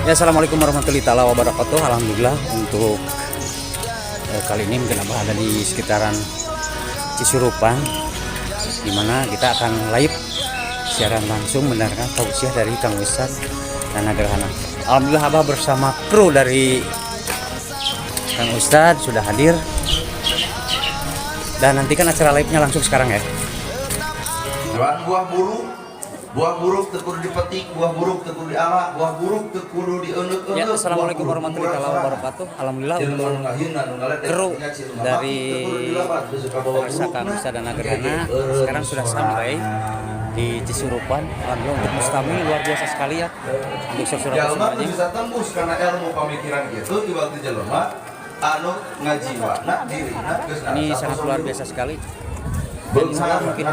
Ya, assalamualaikum warahmatullahi taala wabarakatuh. Alhamdulillah, untuk kali ini mungkin Abah ada di sekitaran Cisurupan, di mana kita akan live siaran langsung mendengarkan tausiah dari Kang Ustadz Dana Gerhana. Alhamdulillah, Abah bersama kru dari Kang Ustadz sudah hadir dan nantikan acara live-nya langsung sekarang ya. Cuman buah buruk, buah buruk teu kudu dipetik, buah buruk teu kudu diala, buah buruk teu kudu dieneuk-eneuk. Ya, assalamualaikum warahmatullahi taala wabarakatuh. Alhamdulillah, untuk kru dari pemirsa Kang Ustadz Dana Gerhana sekarang sudah sampai di Cisurupan. Alhamdulillah, untuk mustami luar biasa sekali ya. Untuk surat Jalma semuanya. Bisa tembus karena ilmu pemikiran gitu di waktu jelema anu ngajiwana dirina geus Ini sangat luar biasa sekali. Dan insya Allah mungkin